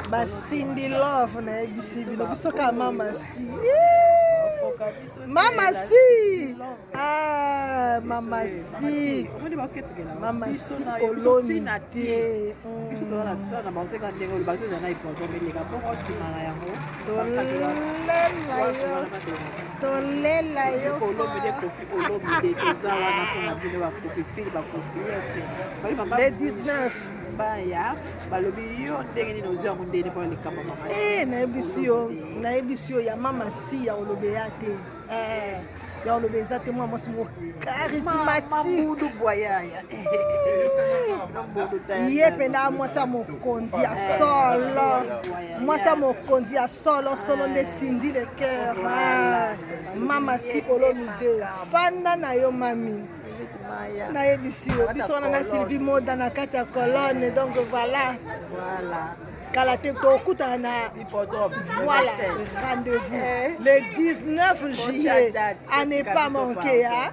Basindi love nayebisi bino biso kaka mama si mama si ah, mama si mama si oloni te tolela yo toza wana mpona bino bakofi fili bakofi ye te le 19 baya balobi yo ndenge nini ozwi yango ndeni mpona likambo mama eh, nayebisi yo nayebisi yo ya mama si ya olobe ya te eh, ya olobe eza te mwa mwasi moko charismatique bwayaya ye mpena mwasi ya mokonzi ya solo mwasi ya mokonzi ya solo solo nde Cindy le cœur ah, mama si olomide fanda na yo mami nayebisi yo biso wana na Sylvie Moda na kati ya colonne donc voilà voilà kala te tokutana na voilà rendez-vous le 19 juillet à ne pas manquer hein?